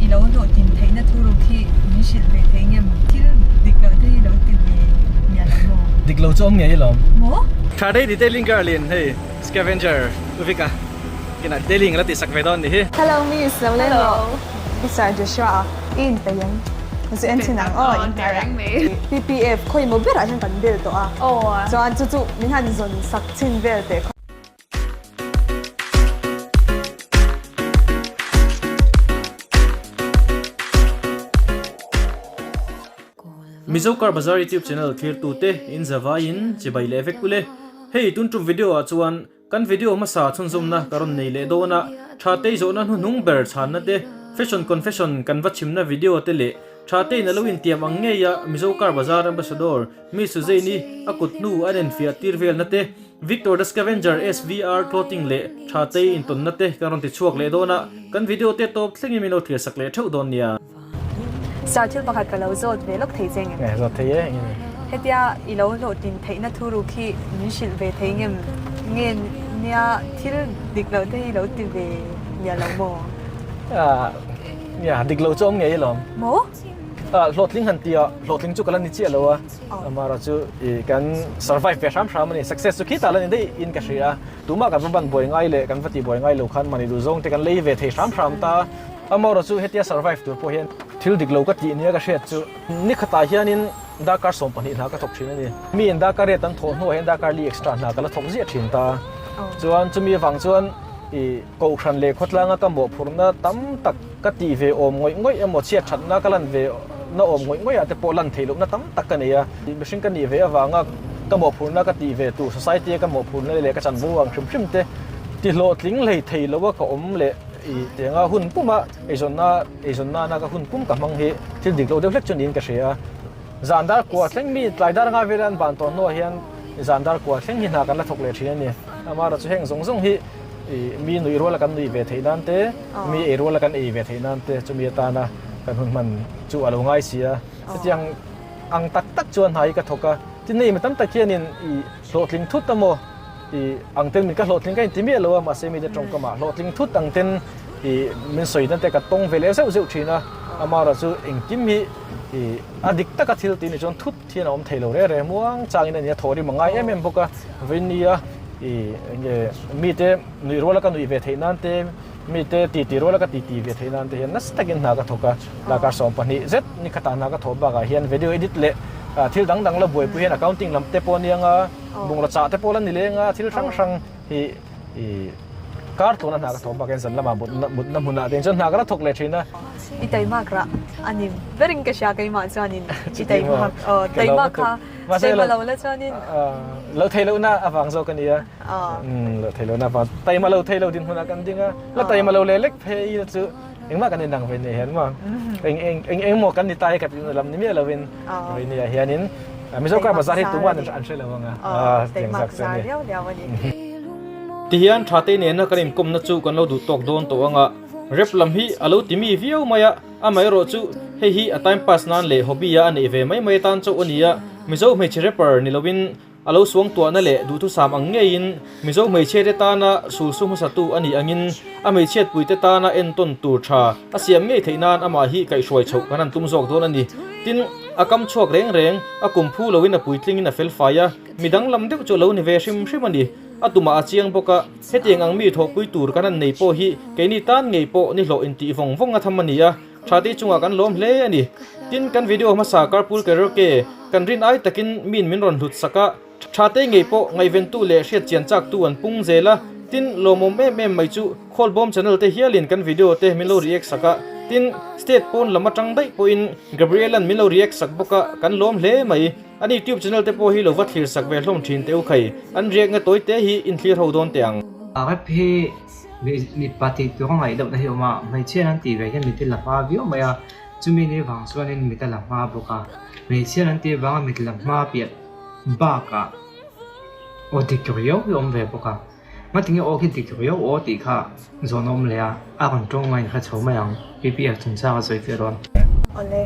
I lo hlawhtlin theihna thuruk hi min hrilh ve thei ngem? Thil dik loh te hi lo ti ve miah lo maw? Dik lo chu awm ngei alawm. Maw? Tha dei detailing girl in hei scavenger Uvika kinah detailing a la tihsak ve dawn nih hi. Hello miss, lo leng rawh. Mister Joshua a i inpeih em? Zu en thin ang aw in hnar a. PPF khawi maw berah hian kan bel tawh a. Chuan chu chu min han zawn sak chhin vel teh. Mizo Car Bazaar YouTube channel thlirtute in zavaiin chibai leh vek ule. Hei tun tum video ah chuan kan video hmasa chhunzawmna ka rawn nei leh dawn a, tha tei zawhna hnuhnung ber chhanna te, fashion confession kan va chhimna video te leh tha teiin a lo intiam ang ngei a Mizo Car Bazaar Ambassador Miss Suzanne-i a kut hnu an enfiah tir velna te, Victor the Scavenger SVR Clothing leh tha tei intawnna te kan rawn ti chhuak leh dawn a, kan video te tawp thlengin min lo thlir sak leh theuh dawn nia. Sir thil pakhat ka lo zawt ve lawk thei che ngem? Nge zawt thei e eng nge? Hetia i lo hlawhtlin theihna thuruk hi min hrilh ve thei ngem? Nge nia thil dik loh te hi lo ti ve miah lo maw? Nia dik lo chu awm ngei alawm. Maw? Hlawhtling han tia hlawhtling chu ka la ni chiah lo a. Amara chu i kan survive ve hram hram a ni. Success chu khitah la ni daih in ka hria a. Tumah kan va ban buai ngai leh kan va ti buai ngai lo khan mahni duh zawng te kan lei ve thei hram hram ta. Amara chu hetia survive tur pawh hian thil dik lo ka tih nia ka hriat chu ni khatah hianin darkar 12 hna ka thawk thin a ni. Mi in darkar riat an thawh hnuah hian darkar li extra hna ka la thawk ziah thin ta. Chuan chumi avang chuan i kohhran leh khawtlanga ka mawhphurhna tam tak ka tih ve awm ngawih ngawih emaw chhiat thatna ka lan ve na awm ngawih ngawih ah te pawh lan theih lohna tam tak ka nei a. Mihring ka nih ve avanga ka mawhphurhna ka tih ve tur society a ka mawhphurhna leh ka chanvo ang hrim hrim te ti hlawhtling hlei thei lo a ka awm leh i tianga hun puma eizawnna eizawnna na ka hun pum ka hmang hi thil dik lo deuh hlek chu niin ka hria a. Zan dar kua thleng mi tlai dar nga vela an ban tawh hnuah hian zan dar kua thleng hi hna kan la thawk leh thin a ni. Amaherawhchu heng zawng zawng hi I mi nuih ruala kan nuih ve theih nan te, mi ei ruala kan ei ve theih nan te chumi atana kan hun hman chu a lo ngai si a. Chutiang ang tak tak chuan hna hi ka thawk a. Tin hei mi tam tak hianin i hlawhtling thut emaw i ang ten min ka hlawhtling ka inti miah lo a, mahse mite tawngkamah hlawhtling thut ang ten i min sawi nan te ka tawng ve leh zeuh zeuh thin a. Amaherawhchu engkim hi i a dik taka thil tih ni chuan thut hian a awm thei lo reng reng muang changin a ni a, thaw rim a ngai em em bawk a. Vawinia i enge mite nuih ruala ka nuih ve theih nan te, mite titi ruala ka titi ve theih nan te hian nasa takin hna ka thawk a. Lakah 12 zet ni khatah hna ka thawh bakah hian video edit leh thil dang dang la buaipui hian accounting lam te pawh a nia nga, bungraw chah te pawh la ni leng a, thil hrang hrang hi i kar tuna hna ka thawh bakah hian zan lamah mutna hmunah te chuan hna ka la thawk leh thin a. I taimak rah a ni berin ka hria keimah chuanin i taimak aw taimak kha taima lo la chuanin lo thei lohna avang zawk a nia lo thei lohna avang taima lo thei lo dinhmunah kan ding a la taima lo leh lek phei ila chu engmah kan inang ve nei hian maw eng eng eng engmaw kan ni ta hi ka tihna lam ni miah lovin ve nia hianin Mizo car bazar hi tumah an hre lo ang a taimak zar liau liau a ni. Tihian tha te nena kan inkawmna chu kan lo duh tawk dawn tawh ang a. Rap lam hi a lo ti mi viau mai a, amaherawh chu hei hi a time pass nan leh hobby a a neih ve mai mai atan chauh a ni a, Mizo hmeichhe rapper ni loin a lo suangtuahna leh duhthusam ang ngeiin Mizo hmeichhia te tana sulsu hmasatu a nih angin a hmeichhiatpui te tana entawn tur tha a siam ngei theih nan amah hi kaihhruai chhoh kan han tum zawk dawn a ni. Tin, a kam chhuak reng reng, a kum phu loin a puitlingin a felfai a, midang lam deuh chu a lo ni ve hrim hrim a ni. A tumah a chiang bawk a, hetiang ang mi thawhpui tur kan han nei pawh hi keini tan ngei pawh ni hlawh intih vawng vawng a tham a ni a, tha te chungah kan lawm hle a ni. Tin, kan video hmasa Carpool Karaoke kan rin ai takin miin min rawn hlut sak a, tha te ngei pawh ngaihventu leh hriat chian chaktu an pung zel a, tin, lawmawm em em mai chu Khawlbawm channel te hialin kan video te min lo react sak a, tin, state pawn lam atang daih pawhin Gabriel-a'n min lo react sak bawk a, kan lawm hle mai. An YouTube channel te pawh hi lo va thlir sak ve hlawm thin teh u khai, an riak nga tawi te hi in thlir ho dawn teh ang. Rap hi mipa tih tur a ngaih deuh na hi a awm a, hmeichhia an tih ve hian mit a la hma viau mai a, chumi ni vang chuanin mit a la hma bawk a, hmeichhia an tih vanga mit la hma piah bakah aw dik riau hi a awm ve bawk a, ngatinge aw khi dik riau aw tih kha zawn a awm leh a, a rawn tawng mai in hre chho mai ang, PPF chungchang a sawi fiah dawn. Awle,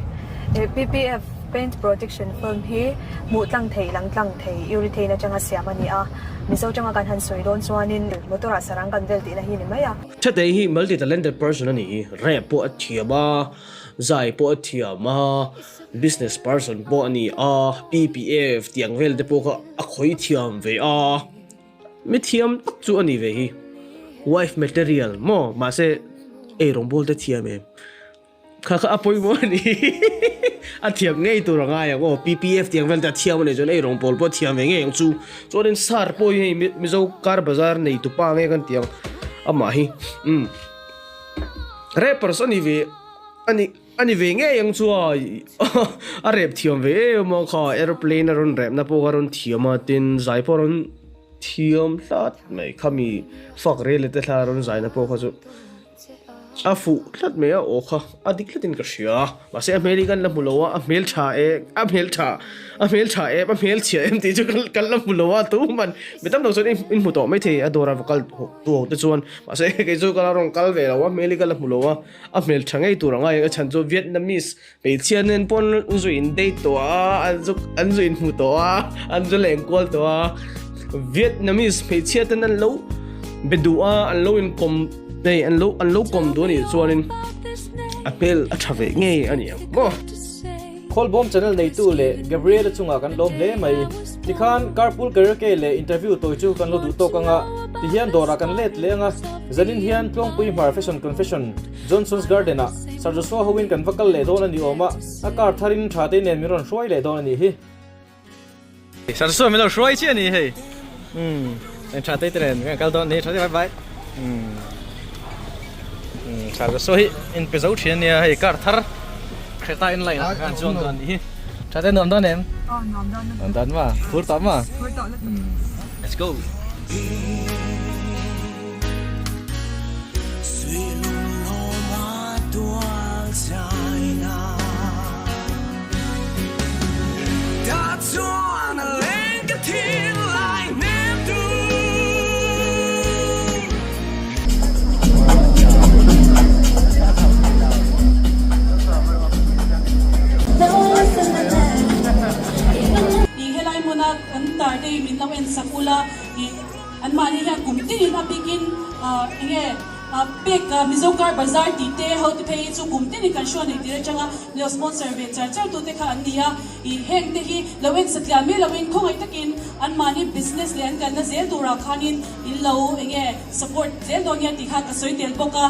PPF. Paint protection film hi hmuh tlang thei, lang tlang thei urethane atanga siam a ni a. Mizo tanga kan han sawi dawn chuanin motor ah sarang kan vel tihna hi ni mai a. Thatei hi multi talented person a ni hi, rap pawh a thiam a, zai pawh a thiam a, business person pawh a ni a, PPF tih ang vel te pawh kha a khawi thiam ve a, mi thiam tak chu a ni ve hi, wife material maw mahse eirawngbawl te thiam em. Kha kha a pawimawh a ni. A thiam ngei tur a ngai ang aw. PPF tiang vel te a thiam a nih chuan ei rawng pawl pawh a thiam ve ngei ang chu. Chuanin sar pawh hi hei Mizo car bazar nei tu pa nge kan ti ang amah hi. Umm rappers a ni ve a ni a ni ve ngei ang chu a a rap thiam ve em a kha aeroplane a rawn rap na pawh kha a rawn thiam a tin zai pawh a rawn thiam hlat mai khami fak rel te thla a rawn zai na pawh kha chu. A fuh tlat mai a, aw kha a dik tlatin ka hria. Mahse a hmel hi kan la hmu lo a, a hmel tha e, a hmel tha, a hmel tha em, a hmel chhia em tih chu kan la hmu lo a, tuman mi tam tak chuan in hmu tawh maithei a dawrah va kal tu ho te chuan. Mahse kei chu ka la rawn kal ve lo a, hmel hi ka la hmu lo a, a hmel tha ngei tur anga a chhan chu Vietnamese hmeichhia nen pawn an zu in date tawh a, an zu an zu in hmu tawh a, an zu leng kual tawh a. Vietnamese hmeichhia ten an lo be duh a, an lo inkawm. Hei an lo an lo kawm duh anih chuanin a hmel a tha ve ngei a ni ang maw. Khawlbawm channel neitu leh Gabriel-a chungah kan lawm hle mai. Tikhan Carpool Karaoke leh interview tawi chu kan lo duh tawk anga tihian dawrah kan let leh anga zanin hian Tluangpui Hmar Fashion Confession Johnson's Garden ah Sir Joshua hoin kan va kal leh dawn a ni awm a, a car tharin tha te nen min rawn hruai leh dawn a nih hi. Sir Joshua min lo hruai chiah a ni hei. Umm eng tha te te nen kan kal dawn a ni tha te bye bye. Umm umm Sir Joshua hi in pe zo thin a nia hei car thar Creta in line ah khan chuang dawn a nih hi. Tha te nuam dawn em? Aw nuam dawn lutuk. Nuam dawn ma? Phur tawh ma? Phur tawh lutuk. Umm let's go. Ih helai hmuna kan tar te hi min lo en sak ula ih Anmahni hian kum tinin a bikin enge pek Mizo Car Bazaar tih te ho te phei hi chu kum tinin kan hruai nei tir atanga leo sponsor ve char char tu te kha an ni a. Ih heng te hi lo en satliah mai loin khawngaih takin anmahni business leh an kalna zel turah khanin in lo enge support zel dawn nia tih kha ka sawi tel bawk a.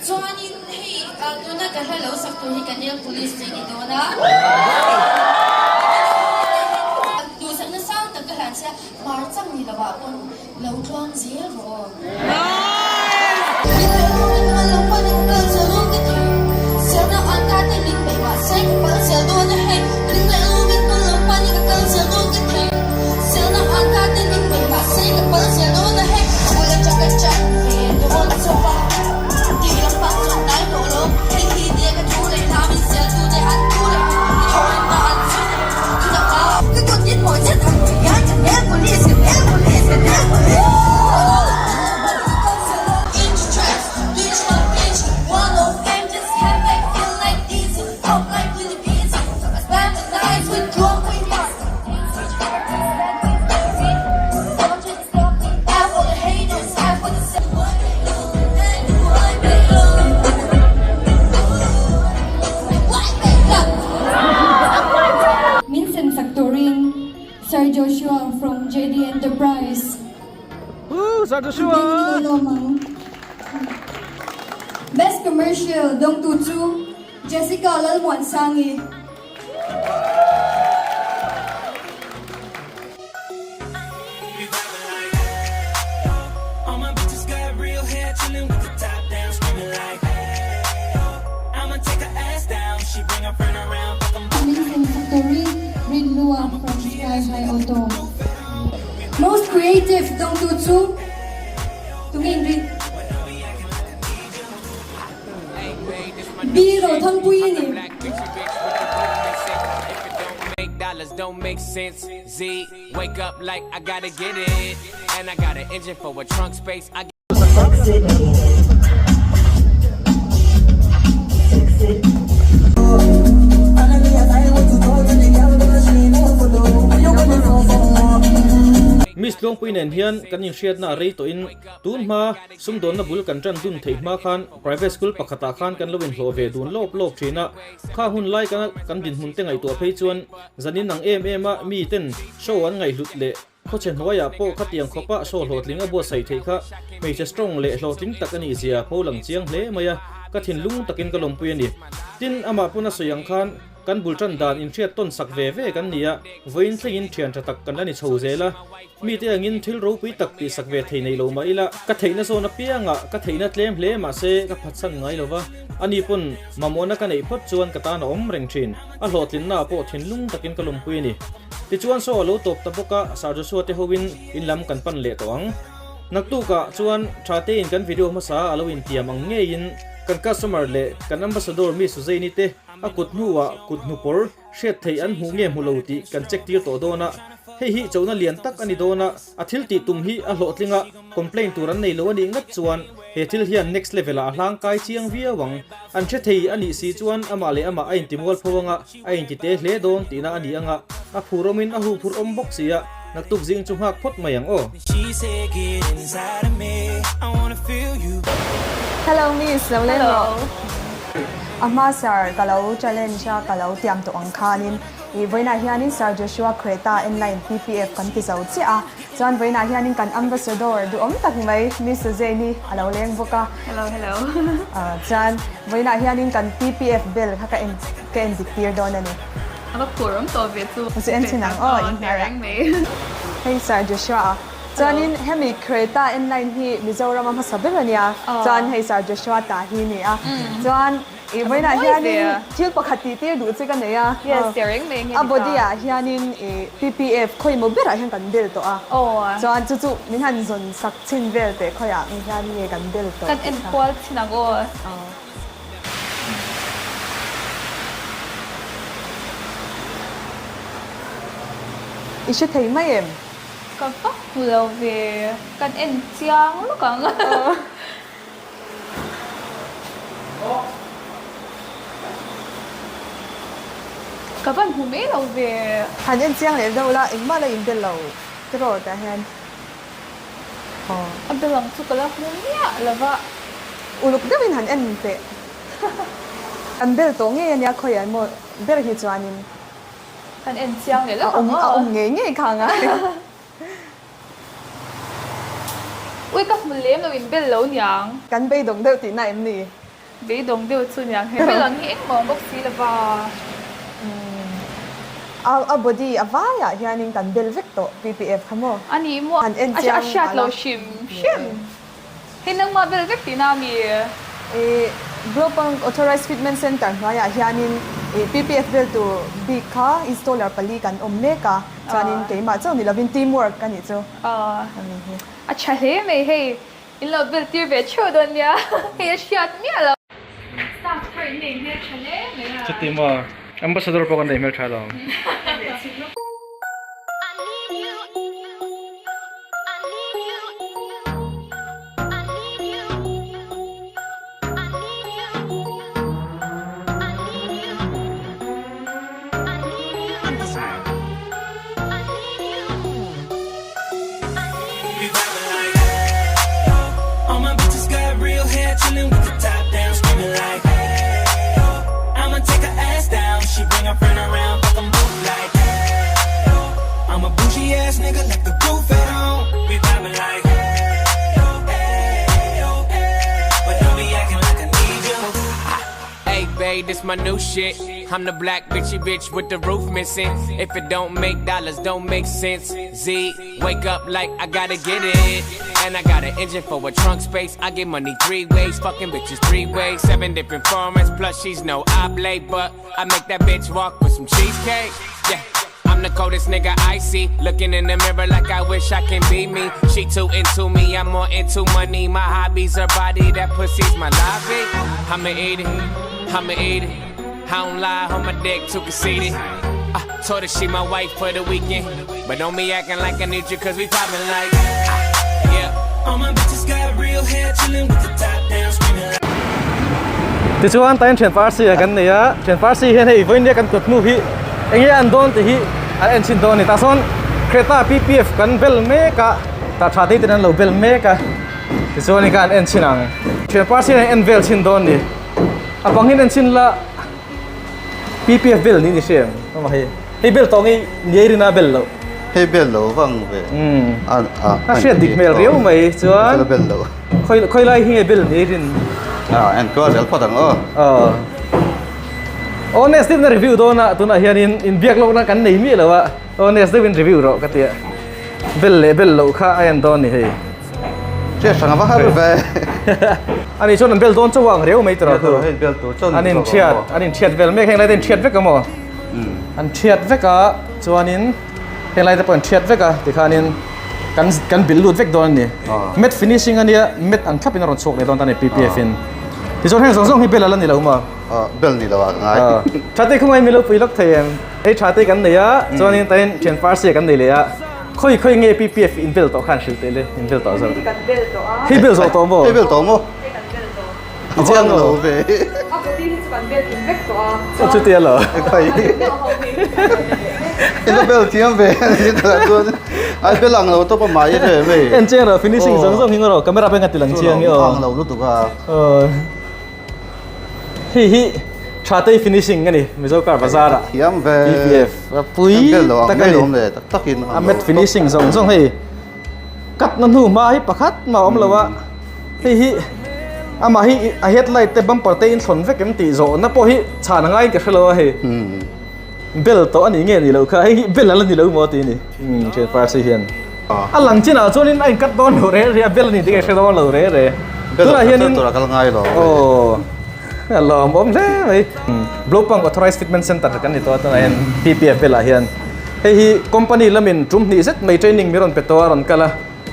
Chuanin hei tuna ka hla lo sak tur hi ka nail polish tih a ni dawn a. Duhsakna sang tak ka hlan sia, hmar chang ni lovah pawn lo tluang zel rawh aw. Min sem sak turin Sir Joshua from JD Enterprise. Woo, Sir Joshua! Best Commercial dawngtu chu Jessica Lalmuansangi. Creative dawngtu chu tunge in rin? B Rothangpui a ni. Miss Tluangpui nen hian kan inhriatna a rei tawhin tun hma sumdawnna bul kan tan dun theih hma khan private school pakhatah khan kan lo inhlawh ve dun lawp lawp thin a, kha hun lai kan dinhmun te ngaihtuah phei chuan zanin ang em em a miten show an ngaihhlut leh Khawchhe hnuaiah pawh khatiang khawpa saw hlawhtling a buatsaih theih kha hmeichhe strong leh hlawhtling tak a nih zia pho lang chiang hle mai a, ka thinlung takin ka lawmpui a ni. Tin, amah pawn a sawi ang khan kan bul tan dan inhriat tawn sak ve ve kan ni a, vawiin thlengin thian tha tak kan la ni chho zel a. Mite angin thil ropui tak tihsak ve thei nei lo mah ila, ka theihna zawn apiangah ka theihna tlem hle mahse ka phatsan ngai lo va, ani pawn mamawhna ka neih phawt chuan ka tan a awm reng thin. A hlawhtlinnaah pawh thinlung takin ka lawmpui a ni. Tichuan saw a lo tawp ta bawk a, Sir Joshua te hoin in lam kan pan leh tawh ang. Naktukah chuan tha tein kan video hmasa a lo intiam ang ngeiin kan customer leh kan ambassador Miss Suzaini te a kut hnuah kut hnu pawr hriat theih an hmuh nge hmu lo tih kan check tir tawh dawn a. Hei hi chona lian tak a ni dawn a, a thil tih tum hi a hlawhtling a, complain tur an nei lo a nih ngat chuan he thil hian next level ah a hlangkai chiang viau ang. An hre thei a nih si chuan amah leh amah a intimual pho anga a inti te hle dawn tihna a ni anga a phur awmin a huphurh awm bawk si a, naktuk zing chu nghak phawt mai ang aw. Hello Miss, lo leng rawh. A hma sir ka lo challenge a ka lo tiam tawh ang khanin ih vawiinah hianin Sir Joshua Creta Enline PPF kan ti zo chiah a. Chuan vawiinah hianin kan Ambassador duhawm tak mai Miss Suzanne-i a lo leng bawk a. Hello hello. Chuan vawiinah hianin kan PPF bell kha ka en ka en dik tir dawn a ni. A va phur awm tawh ve chu. Chu en chin ang aw in hnar a. Hei Sir Joshua a. Chuanin hemi Creta N-line hi Mizoram a hmasa ber a nia. Chuan hei Sir Joshua ta hi a ni a. Chuan I vawiinah hianin thil pakhat tih tir duh che ka nei a. A body ah hianin i PPF khawimaw berah hian kan bel tawh a. Chuan chu chu min han zawn sak chhin vel teh khawiah ang hian nge kan bel tawh Kan en kual chhin ang aw. I hre thei mai em? Ka vak hmu lo ve. Kan en chiang lawk ang. Ka van hmu mai lo ve. Han en chiang leh deuh la, engmah la inbel lo tiraw tah hian aw. A bel ang chu ka la hmu miah lo va. Uluk deuhin han en teh. Kan bel tawh ngei ania khawiah maw ber hi chuanin. Kan en chiang leh lawk ang aw. A awm ngei ngei kha angai. Ui ka hmu lem lo in bel lo niang. Kan beidawng deuh tihna em ni? Beidawng deuh chu niang. He bel ang hi engmah awm bawk si lova. A a body a vaiah hianin kan bel vek tawh PPF kha maw? A ni maw? Han en chiang A hriat lo hrim hrim. Hei nangmah bel vek tihna a mi? I Global Authorized Fitment Centre hnuaiah hianin i PPF bel tur bik kha installer pali kan awm mek a, chuanin keimah chauh ni lovin team work a nih chu a ni hi. A tha hle mai hei, in lo bel tir ve theuh dawn nia, hei a hriat miah lo. Staff thar in nei hmeltha hle mai a. Chuti maw, Ambassador pawh kan nei hmeltha lo. I'm the black bitchy bitch with the roof missing. If it don't make dollars, don't make sense. Z, wake up like I gotta get it. And I got an engine for a trunk space. I get money three ways, fucking bitches three ways. Seven different formats, plus she's no oblate. But I make that bitch walk with some cheesecake. Yeah. I'm the coldest nigga I see. Looking in the mirror like I wish I can be me. She too into me, I'm more into money. My hobbies her body, that pussy's my lobby. I'ma eat it, I'ma eat it. I don't lie, on my dick too conceited. I told her she my wife for the weekend. But don't be acting like I need you, cause we poppin' like. Ah, yeah. All my bitches got real hair, chillin' with the top down, screaming like. Tichuan tain thian parsi a kan nei a, thian parsi hian hei vawiin nia kan kut hnu hi eng nge an dawn tih hi an en chhin dawn a ni. Tah sawn Creta PPF kan bel mek a, tah tha te ten an lo bel mek a, tichuan in kha an en chhin ang. Thian parsi hian an en vel chhin dawn a ni. A bang hian en chhin la PPF bel niin i hria em? Amah hi hei bel tawng hi niai rina bel loh. Hei bel lo vang ve. A a hriat dik hmel riau mai chuan bel lo. Khawi khawi lai hi nge bel niai rin? A en tuar zel phawt ang aw. Aw. Honest deuhin a review dawn a tunah hianin inbiak lohna kan nei miah lo a honest deuhin review rawh ka tia. Bel leh bel loh kha a en dawn ni hei. Hriat hrang a va har ve. Ani chuan an bel dawn chauh ang reu mai tur a thu. Hei bel tur chuan an in thiat an in thiat vel mek heng lai te in thiat vek a maw. An thiat vek a chuanin heng lai te pawh an thiat vek a tikhanin kan kan bil lut vek dawn a ni. Matte finishing ania matte ang thlapin a rawn chhuak leh dawn ta a ni PPF in. Tichuan heng zawng zawng hi bel a la ni lo maw. Bel ni lo a ka ngai. Tha te khawngaiin min lo pui lawk thei em. Hei tha te kan nei a chuanin tain thian parsi kan nei leh a. Khawi khawi nge PPF in bel tawh khan hrilh teh le, in bel tawh zawk. Hei kan bel tawh a. Hei bel zawh tawh maw? Hei bel tawh maw? Hei kan bel tawh. A chiang lo ve. A body hi chu kan bel kim vek tawh a. Chuan chuti a lo. Khawi. I la bel thiam ve ni tah chuan ai bel ang lo tawp a mai ve mai. En chiang rawh finishing zawng zawng hi ngaw rawh camera pawh hi ka ti lang chiang i aw. Ang lo lutuk a. Hei hi Thatei finishing a ni Mizo car bazar ah Thiam ve. PPF a pui tak a ni. A matte finishing zawng zawng hei cut na hnu hma hi pakhat mah a awm lo a hei hi amah hi a headlight te bumper te in thlawn vek em tih zawhna pawh hi chhan a ngaiin ka hre lo a hei bel tawh a nih nge ni loh kha hei hi bel a la ni lo maw tih a ni thian parsi hian. A lang chinah chuanin a inkat dawn lo re re a, bel a ni tih ka hre dawn lo re re. Tunah hianin Bel a kal ngai lo. Aw a lawmawm hle mai. Blopang Authorized Fitment Center kan ni tawh a tunah hian PPF belah hian. Hei hi company lamin tum hnih zet mai training mi rawn pe tawh a rawn kal a.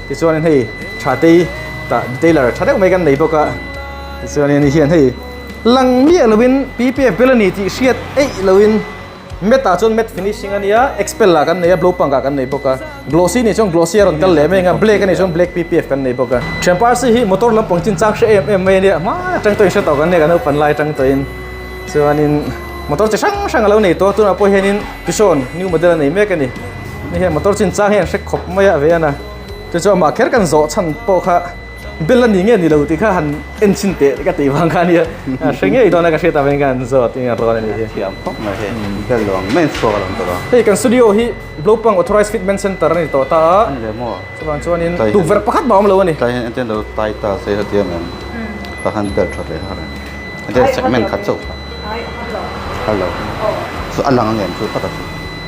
Tichuanin hei Thatei tah detailer tha deuh mai kan nei bawk a. Tichuanin hei hian hei lang miah loin PPF bel a ni tih hriat eih loin Matte ah chuan matte finishing a nia, Expel ah kan nei a, Blowpunk ah kan nei bawk a, Glossy nih chuan glossy a rawn kal leh mai ang a, Black a nih chuan black PPF kan nei bawk a. Thian Parsi hi motor lampang chinchang hre em em mai a nia, hma atang tawhin hre tawh kan nia kan naupan lai atang tawhin chuanin motor chi hrang hrang a lo nei tawh a, tunah pawh hianin Tucson new model a nei mek a ni. Ni hian motor chinchang hi an hre khawp mai a ve a na, chu chu amah kher kan zawh chhan pawh kha Bel a ni nge ni lo tih kha han en chhin teh ka tih vang kha ania hre ngei dawn a ka hriat avangin ka han zawt eng a rawn a nih hi. Thiam khawp mai hei bel lo ang mai an chhuak alawm tawh a. Hei kan studio hi Blopang Authorized Fitment Center a ni tawh ta a. A ni le maw? Chuvang chuanin tukverh pakhat mah a awm lo a ni. Tlai hian entir lo tai ta se hetiang em tah khan bel that leh har entir segment khat chauh kha. Ai a har lo. Har lo. Chu a lang ang em chu pakhat a chu.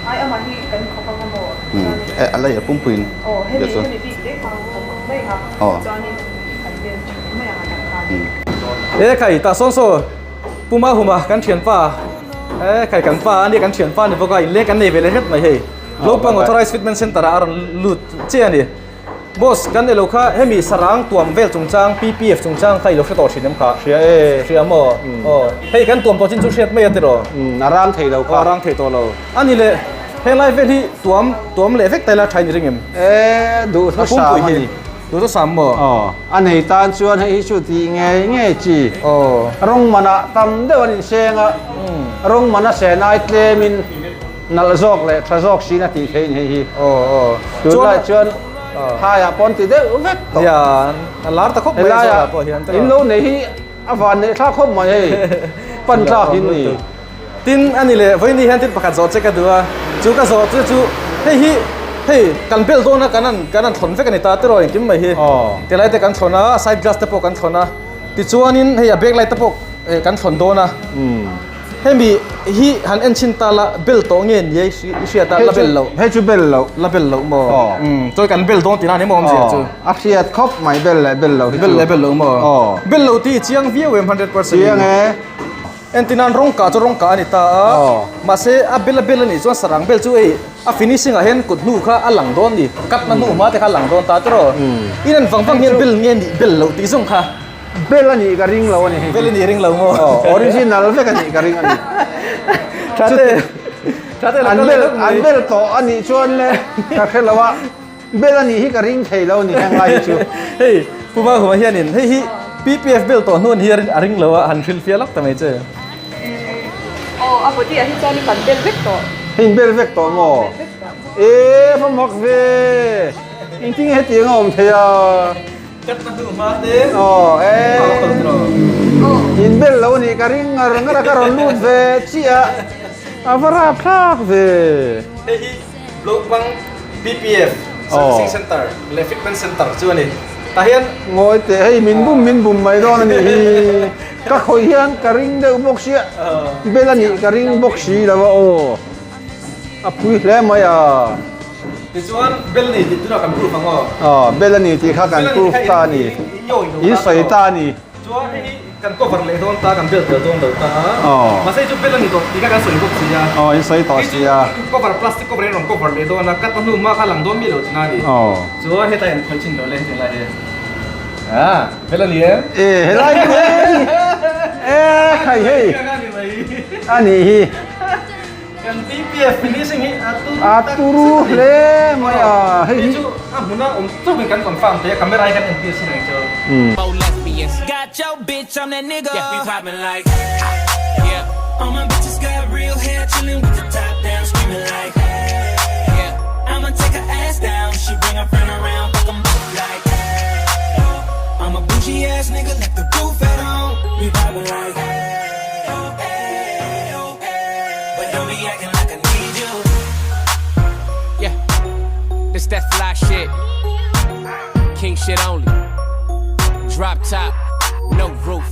Ai amah hi kan khawp ang a maw? E a lei a pumpuiin. Aw hemi hemi bik te kha kan khawp mai ang a chuanin kan bel that mai ang a tak khan. E khai tah sawn saw Puma Huma kan thianpa e khai kan pa a nia kan thianpa ni bawk a inleng kan nei ve leh hret mai hei Lopang Authorized Fitment Center ah a rawn lut chiah a ni. Boss, kan elo kha hemi sarang tuam vel chungchang PPF chungchang kha i lo hre tawh thin em kha? Hria e. Hria maw? Aw. Hei kan tuam tawh chin chu hriat mai a tiraw? Umm, a rang thei lo kha. Aw, a rang thei tawh lo. A ni le, henglai vel hi tuam tuam leh vek ta ila tha in i ring em? E, duhthusam a ni. Duhthusam maw? Aw, a nei tan chuan hei hi chu tih ngei ngei chi. Aw. Rawng manah tam deuh an inseng a, rawng mana sen ai tlemin Nalh zawk leh tha zawk sin a tih theih ni hi. Aw aw. Tunlai chuan phaiah pawn ti deuh vek tawh. Nia, a lar ta khawp mai zawk ah pawh hian. In lo nei hi a van neih thlak khawp mai hei. Pan tlak in ni. Tin a ni leh vawiin ni hian thil pakhat zawh che ka duh a. Chu ka zawh chu chu hei hi hei kan bel dawn a kan an kan an thlawn vek a ni ta tiraw engkim mai hi. Tilai te kan thlawn a, side glass te pawh kan thlawn a. Tichuanin hei a back light te pawh kan thlawn dawn a. Hemi hi han en chhin ta la, bel tawh nge ni i hriat a, la bel loh. Hei chu bel loh. La bel loh maw? Aw. Chuan kan bel dawn tihna a ni maw awmzia chu? A hriat khawp mai bel leh bel loh hi chu. Bel leh bel loh maw? Aw. Bel loh tih i chiang viau em 100%? Chiang e. Entirnan rawng kah chu rawng kah a ni ta a, mahse a bel a bel a nih chuan sarang bel chu hei a finishing ah hian kut hnu kha a lang dawn ni, cut na hnu hma te kha a lang dawn ta tiraw. In en vang vang hian bel nge nih bel loh tih zawng kha. Bel a nih ka ring lo a ni. Bel a nih ring lo maw? Aw, original vek a nih ka ring a ni. Tha te, tha te lo kal leh lawk mai. An bel tawh a nih chuan le ka hre lo a. Bel a nih hi ka ring thei lo ni heng lai hi chu. Hei Pu Mahuma hianin hei hi PPF bel tawh hnuan hi a ring lo a, han hrilh fiah lawk ta mai che. Aw a body ah hi chuan in kan bel vek tawh. Hei in bel vek tawh maw? E va mak ve. Engtin nge hetiang a awm thei a? Kat na hnu hma te. Aw e. In bel lo a nih ka ring ngar ngar a ka rawn lut ve chiah a. A va rapthlak ve. Hei hi Blokbang PPF Servicing Centre leh Fitment Centre chu a ni. Tah hian. Ngawi teh, hei min bum min bum mai dawn a nih hi. Ka khawih hian ka ring deuh bawk sia, bel a nih ka ring bawk si lo a aw. A pui hle mai a. Tichuan bel a ni tih tunah kan proof ang aw. Aw, bel a ni tih kha kan proof ta a ni. In sawi ta a ni. Chuan hei hi kan cover leh dawn ta, kan bel tel dawn lo ta a. Mahse hei chu bel a ni tawh tih kha kan sawi bawk si a. Aw, in sawi tawh si a. Hei chu cover, plastic cover in rawn cover leh dawn a, cut a hnu hma kha lang dawn mi lo tina a ni. Chuan hetlai an khawih chin lo le heti lai hi. Ah, bel a ni em? E, helai hi e, khai hei. A nih hi. Kan PPF finishing hi a turu A turu hle mai a hei hi. Hei chu a hmuna awm chauhin kan confirm thei a camera hi kan entir sin ang chu. But don't be acting like I need you. Yeah, this that fly shit. King shit only. Drop top, no roof.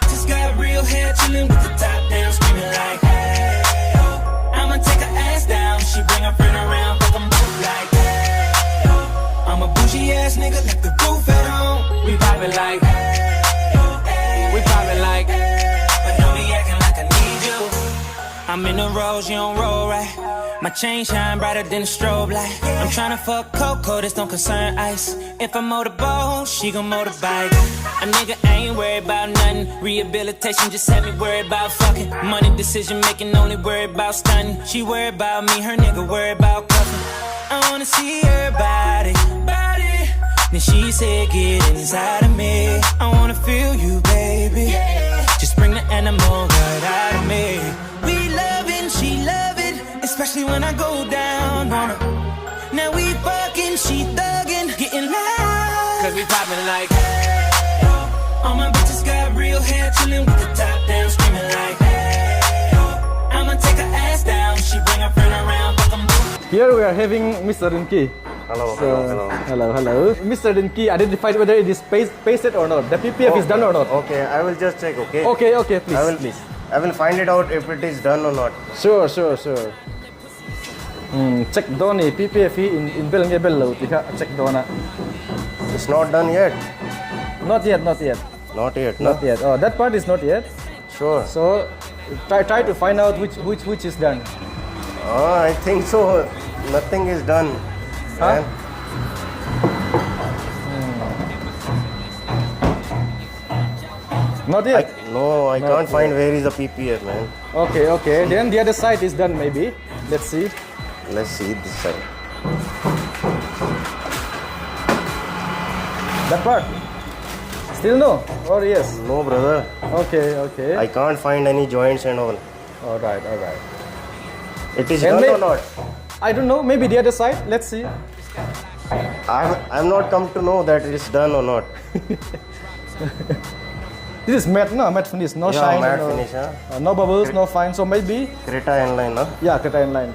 Just got real hair, chillin' with the top down, screaming like, hey, oh. I'ma take her ass down. She bring her friend around, fuck 'em both like, hey, oh. I'm a bougie ass nigga, left the roof at home. We poppin' like, hey, oh, hey, we poppin' like, but don't be acting like I need you. I'm in the rose, you don't roll right. My chain shine brighter than a strobe light. I'm tryna fuck Coco, this don't concern ice. If I motorboat, she gon' motorbike. A nigga ain't worried about nothing. Rehabilitation just had me worried about fucking. Money decision making, only worried about stunning. She worried about me, her nigga worried about cuffing. I wanna see her body, body. Then she said, get inside of me. I wanna feel you, baby. Just bring the animal right out of me. We loving, she love it, especially when I go down on her. Now we fucking, she thuggin', getting loud. Cause we poppin' like, hey, oh. All my bitches got real hair, chillin' with the top down, screaming like, hey, oh. I'ma take her ass down. She bring her friend around, fuck 'em both. Here we are having Mr. Rinki. Hello, hello, hello. Hello, hello. Mr. Rinki identified whether it is pasted or not. The PPF is done or not. Okay, I will just check, okay? Okay, okay, please, I will, please. I will find it out if it is done or not. Sure, sure, sure. Hmm, check dawn ni PPF hi in in bel nge bel lo tih kha a check dawn a. It's not done yet. Not yet, not yet. Not yet, no? Not yet. Oh, that part is not yet. Sure. So try try to find out which which which is done. Oh, I think so. Nothing is done. Huh? Man. Not yet. I, no, I Not can't find yet. where is the PPF, man. Okay, okay. Then the other side is done maybe. Let's see. Let's see this side. That part. Still no? Or yes? No, brother. Okay, okay. I can't find any joints and all. All right, all right. It is And done or not? I don't know. Maybe the other side. Let's see. I've, I've not come to know that it is done or not. This is matte, no? Matte finish. No Yeah, shine. matte no, finish, huh? no bubbles, no fine. So maybe. Creta N-Line, no? Yeah, Creta N-Line.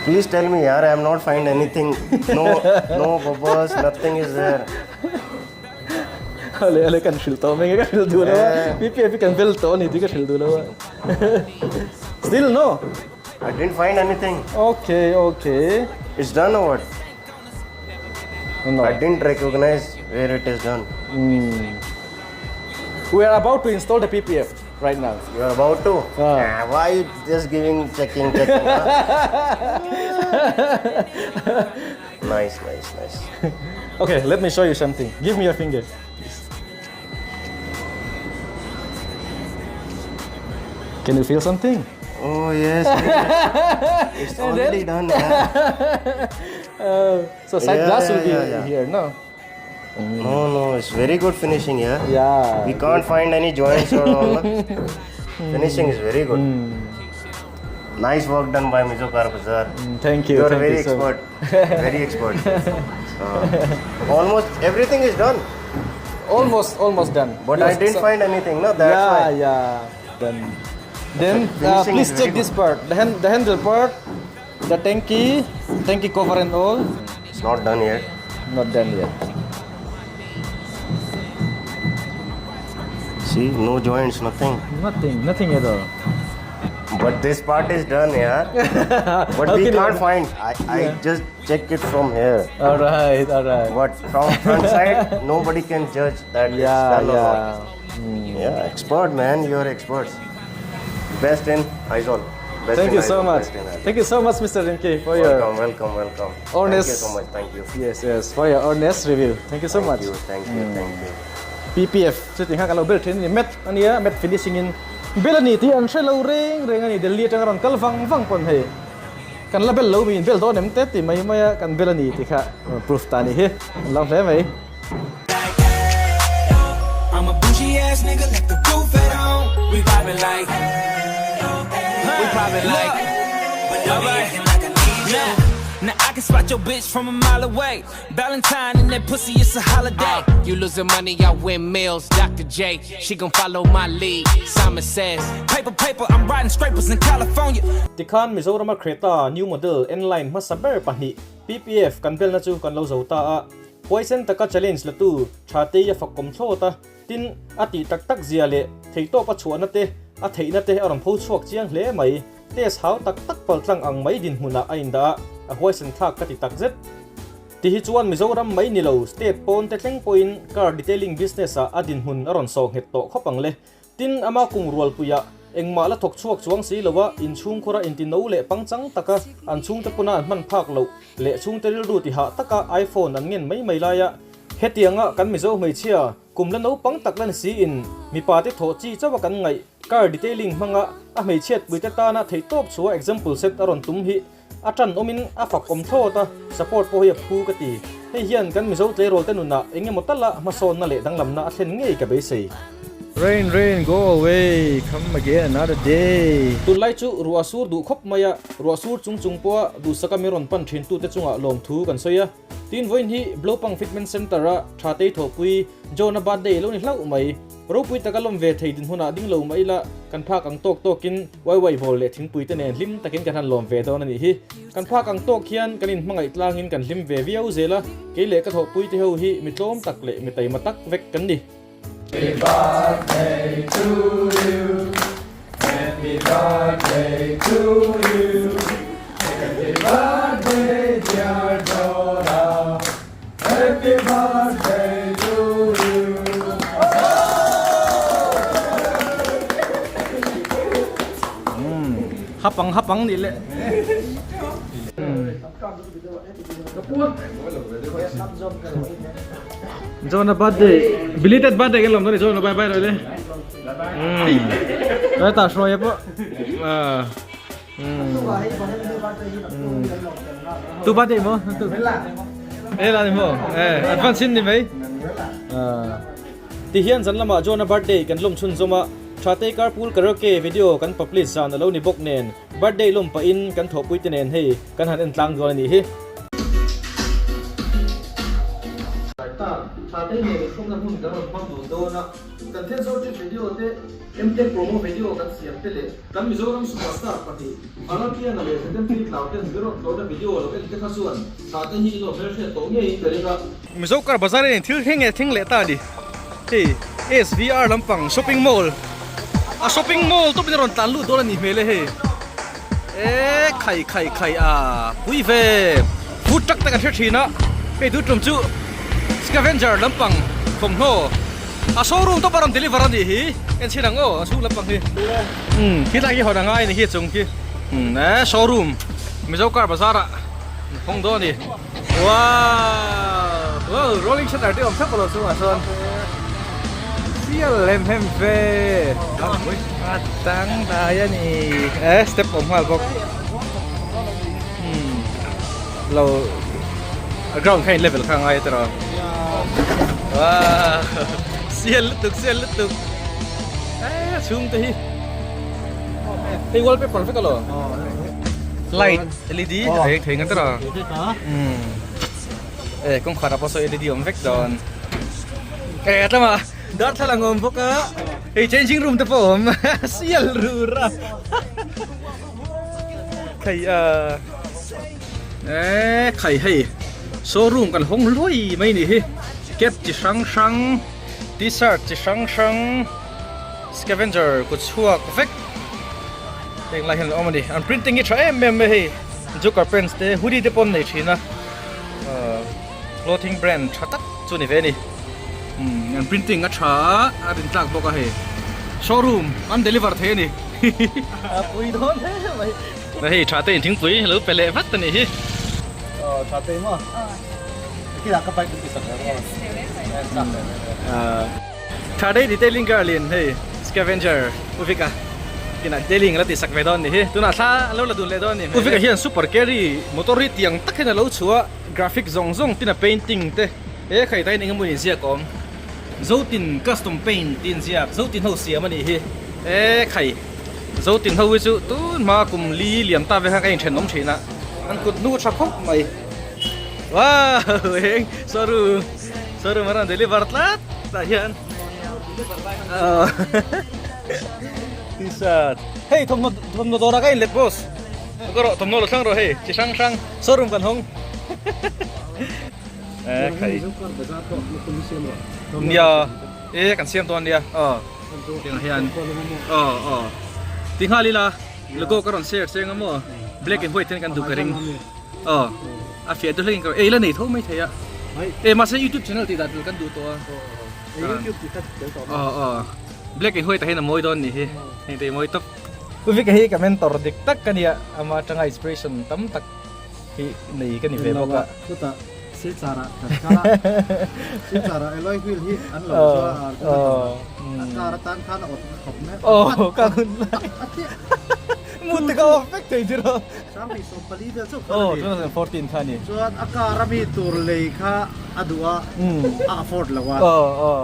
Please tell me, yaar, I am not find anything. No, no bubbles, nothing is there. Ale ale kan hrilh tawh mai nge ka hrilh duh lo a. PPF hi kan bel tawh a ni tih ka hrilh duh lo a. Still no? I didn't find anything. Okay, okay. It's done or what? No. I didn't recognize where it is done. We are about to install the PPF right now. You are about to? Ah. Why you just giving checking checking? Nice, nice, nice. Okay, let me show you something. Give me your finger. Can you feel something? Oh yes, yes. It's already done. Yeah. So side Yeah, glass will yeah, be yeah, yeah. here, no? No, no, it's very good finishing here. Yeah. We can't find any joints or all. Finishing is very good. Nice work done by Mizo Car Bazaar. Thank you. You are thank very you so expert. Very expert. Almost everything is done. Almost, almost done. But Yes, I didn't so- find anything, no? That's yeah, why. yeah. Then, then Finishing please is check very this part. The hand, the handle part, the tanky, tanky cover and all. It's not done yet. Not done yet. See, no joints, nothing. Nothing, nothing at all. But this part is done, yeah. But How we can you- can't find. I, I Yeah. just check it from here. All right, all right. But from front side, nobody can judge that Yeah, it's done or yeah. not. Yeah, expert man, you are experts. Best in Aizawl. Best Thank in you so Aizawl, much. best in Aizawl. Thank you so much, Mr. Rinke, for your Welcome, welcome, welcome. honest. Thank you so much. Thank you. Yes, yes, for your honest review. Thank you so Thank much. you, thank you, thank you. PPF chu ti kha kan lo bel thin a ni mat a nia mat finishing in bel a ni tih an hre lo reng reng a ni Delhi atanga rawn kal vang vang pawn hei kan la bel lo mi in bel dawn em te ti mai mai a kan bel a ni tih kha proof ta ni hi an lo hle mai. Valentine and that pussy, it's a holiday. Uh, you losing money, I win mills. Dr. J, she gon' follow my lead. Simon says, Paper, paper, I'm riding scrapers in California. Tikhan Mizorama Creta new model N-Line hmasa ber pahnih PPF kan belna chu kan lo zo ta a, huaisen taka challenge la tu tha tei a fakawm thlawt a, tin a tih tak tak zia leh theihtawp a chhuahna te a theihna te a rawn pho chhuak chiang hle mai. Test hau tak tak paltlang ang mai dinhmunah a indah a, a huaisen thlak ka ti tak zet. Ti hi chuan Mizoram mai ni lo, state pawn te thleng pawhin car detailing business ah a dinhmun a rawn saw nghet tawh khawp ang le. Tin, ama kum rualpuiah engmah la thawk chhuak chuang si lo a, inchhungkhura intino leh pangchang taka an chhungte pawna an hman phak loh leh chhungte rilru ti hah taka iPhone an ngen mai mai laia hetianga kan Mizo hmeichhia kum la naupang tak la ni siin mipa te thawh chi chauha kan ngaih car detailing hmanga a hmeichhiat puite tana theihtawp chhuah example set a rawn tum hi A ṭan awmin a fak awm thlawt a, support pawh hi a phu ka ti. Hei hian kan Mizo tleirawl te nunah eng emaw tala hmasawnna leh danglamna a thlen ngei ka beisei. Rain rain go away, come again another day. Tunlai chu ruah sur duh khawp mai a, ruah sur chung chung pawha duhsaka mi rawn pan thin tute chungah lawmthu kan sawi a. Tin vawiin hi Blopang Fitment Centre a tha tei thawhpui John-a birthday lo ni hlauh mai. Ropui taka lawm ve thei dinhmunah ding lo mah ila kan phak ang tawk tawkin waiwai bawl leh thingpui te nen hlim takin kan han lawm ve dawn a nih hi. Kan phak ang tawk hian kan inhmangaih tlangin kan hlim ve viau zel a, kei leh ka thawhpui te ho hi mi tlawm tak leh mi taima tak vek kan ni. Happy birthday to you, happy birthday to you, happy birthday dear Dora, happy birthday to you. Hapang hapang nih le. John a birthday belated birthday kan lawm dawn ni John a bye bye rawh le. Tlai ta hruai pawh. Tu birthday maw? Tu. E la ni maw? E advance in ni mai. Ti hian zan lamah John a birthday kan lawm chhun zawm a. Thatei Carpool Karaoke video kan publish zan a lo ni bawk nen birthday lawm pahin kan thawhpui te nen hei kan han en tlang dawn a nih hi. Thatei nen inkhawmna hmun kan rawn hmang dun dawn a, kan thensawr trip video te, Mtech promo video kan siam te leh kan Mizoram superstar pahnih Vanlalpianga leh Zmp Tlau ten min rawn tlawhna video lo en te kha chuan Thatei hi i lo hmelhriat tawh ngeiin ka ring a. Mizo car bazar in thil thleng nge thleng leh ta a ni. Hei SVR lampang shopping mall a shopping mall tawp in a rawn tlan lut dawn a nih hmel e hei. E khai khai khai a pui ve food truck te kan hre thin a hei tu tum chu scavenger lampang thawmhnaw. A showroom tawp a rawn deliver a nih hi. En chhin ang aw a chhung lampang hi. Umm khilai khi hawn a ngai a ni hi a chung khi. Umm e showroom Mizo car bazar ah hawng dawn a ni. Wow! Wow rolling shutter te awm thlap lo chungah chuan sial hem hem ve. A dang dai a ni. E step awm nghal bawk. Umm lo a ground kha in level kha a ngai a tiraw. Wow! Sial lutuk sial lutuk. E chhung te hi. Hei wallpaper vek alaw. Light LED a eng thei ngan tawh a umm e kawngkhar ah pawh saw LED awm vek dawn e a tlama darthlalang awm bawk a hei changing room te pawh a awm sial rur a khai a e khai hei showroom kan hawng luai mai ni hi cap chi hrang hrang t-shirt chi hrang hrang scavenger kut chhuak vek. Heng lai hian an awm a ni. An printing hi tha em em mai hei. Joker pants te hoodie te pawh an nei thin a. Ahh clothing brand tha tak chu a ni ve a ni. Umm an printing a tha a, a rin tlak bawk a hei. Showroom an deliver thei a ni. A pui dawn hle mai. Hei tha te in thingpui lo pe leh vat a nih hi. Aw tha te maw? Khilah ka bike in ti sak ve maw? Ahh. Tha dei detailing girl in hei scavenger Uvika kinah detailing a la tihsak ve dawn ni hi tunah thla a lo la dun leh dawn ni Uvika hian super carry motor hi tiang tak hian a lo chhuah graphic zawng zawng tin a painting te he khai tain engemaw inziak awm Zotin custom paint tih inziak Zotin ho siam a nih hi he khai Zotin ho hi chu tun hma kum li liam ta vek khan ka inthenawm thin a an kut hnu tha khawp mai wow eng sorry. Sorry maran deliver tlat tah hian T-shirt hei thawmhnaw thawmhnaw dawrah ka inlet boss ka rawh thawmhnaw lo thlang rawh hei chi hrang hrang showroom kan hawng e khai nia e kan siam dawn nia aw tiang hian aw aw ti nghal ila logo ka rawn share cheng a maw black and white hian kan duh ka ring. Aw a fiah duh hlekin ka ei la nei tho mai thei a e mahse youtube channel tih dah tel kan duh tawh a youtube tih kha tel tawh aw aw black and white ah hian a mawi dawn nih hi heng te mawi tawp Uvika hi ka mentor dik tak ka nia ama atanga inspiration tam tak hi nei ka ni ve bawk a chutah Silchar ah kan kal a Silchar ah alloy wheel hi an lo zuar a a car atan khan a awt khawp mai aw ka hun lai Mu te ka off vek thei chu ro. Sanghnih 14 vel chauh khan a ni. Oh, 2014 kha a ni. Chuan a car a mi tur lei kha a duh a, a afford lo a. Oh, oh.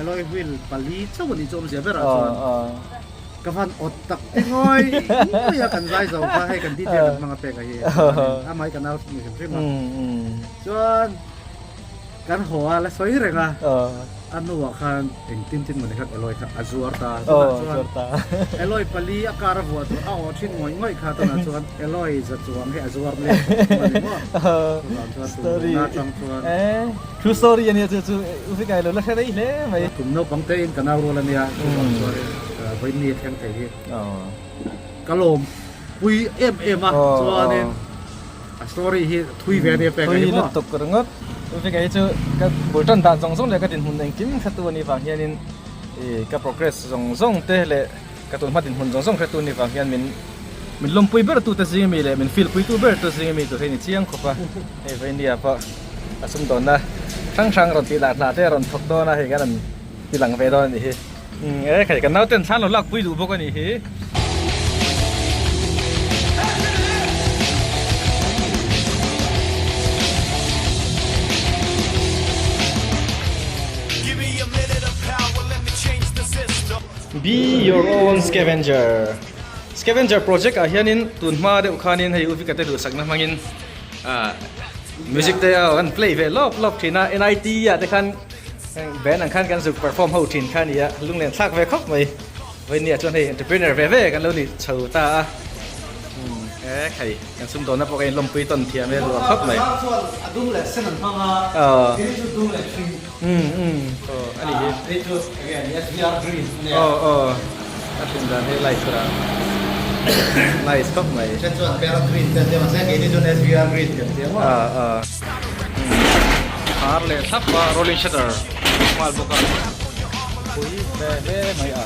Alloy wheel pali chauh a nih chu awmzia berah chuan. Ka van awt tak te ngawi ngawi a kan zai zo kha hei kan DJ kan hmang a pek a hi. Amah hi kan au ni hrim hrim a. Chuan Kan haw a la sawi reng a, a hnuah khan engtin tin mawni khan Eloy kha a zuar ta. Tunah chuan Eloy pali a car a vuah tur a aw thin ngawih ngawih kha tunah chuan Eloy za chuang hi a zuar leh tawh a ni maw? Chuvang chuan tuna atang chuan. True story a nia chu chu u Vikai lo la hre rei hle mai. Kum naupang te in ka nau rual a nia chuvang chuan vawiin a thleng thei hi ka lawm pui em em a chuanin. A story hi thui ve ania pek a ni maw? Thui lutuk ringawt. Vika hi chu ka bul tan dan zawng zawng leh ka dinhmun engkim hretu a nih vang hianin ih ka progress zawng zawng te leh ka tunhma dinhmun zawng zawng hretu a nih vang hian min min lawmpui ber tu te zing ami leh min feel pui tu ber tu zing ami tur hi a ni chiang khawp a. Hei Vainia pawh a sumdawnna hrang hrang rawn tih lah hna te a rawn thawk dawn a, hei kan rawn ti lang ve dawn a nih hi. E khai kan nauten thlan lo lak pui duh bawk a nih hi. Be your own scavenger. Scavenger project ah hianin tun hma deuh khanin hei Uvika te duhsakna hmangin ah music te a kan play ve lawp lawp thin a NIT ah te khan Band ang khan kan zuk perform ho thin kha nia, lunglen thlak ve khawp mai. Vawinia chuan hei entrepreneur ve ve kan lo ni chho ta a. E khai, kan sumdawnna pawh ka inlawmpui tawn thiam e luah khawp mai. Chuan a dum leh sen an hmang a, kei chu dum leh hring. Aw, a ni hi. Hei chu enge a ni SVR green a nia. Aw, aw, a hrin dan hi light a nice khawp mai. Then chuan parrot green te an tia mahse keini chuan SVR green kan tia maw. Aw, aw. Ar leh thlap a rolling shutter nghal bawk a. Pui ve hle mai a.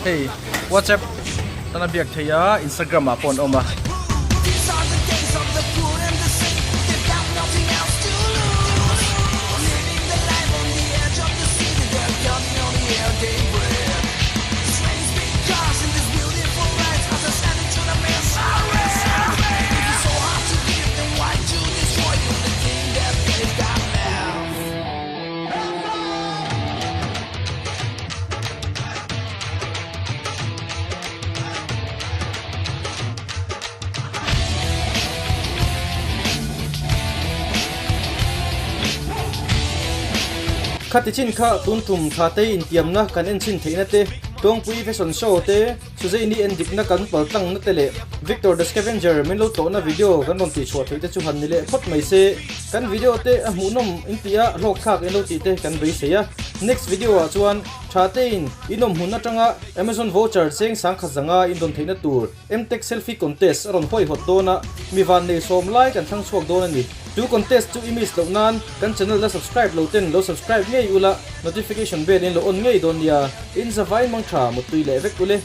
Hei WhatsApp tana biak theih a Instagram ah pawh an awm a. Khati chin kha tun tum tha te intiamna kan en chhin theihna te, Tuangpui Fashion Show te, Suzaini en dikna kan pal tlangna te leh Victor the Scavenger min lo tlawhna video kan rawn tihchhuah theih te chu han ni leh phawt mai se. Kan video te a hmuhnawm in tih a, hlawkthlak in lo tih te kan beisei a. Next video ah chuan tha tein in awm hmun atanga Amazon voucher cheng sangkhat zanga in dawn theihna tur Mtech Selfie Contest a rawn hawihawt dawn a, mi vannei sawm lai kan thlang chhuak dawn a ni. Chu contest chu i miss loh nan kan channel la subscribe lo ten lo subscribe ngei ula, notification bell in lo on ngei dawn nia. In zavain mang tha muttui leh vek ule.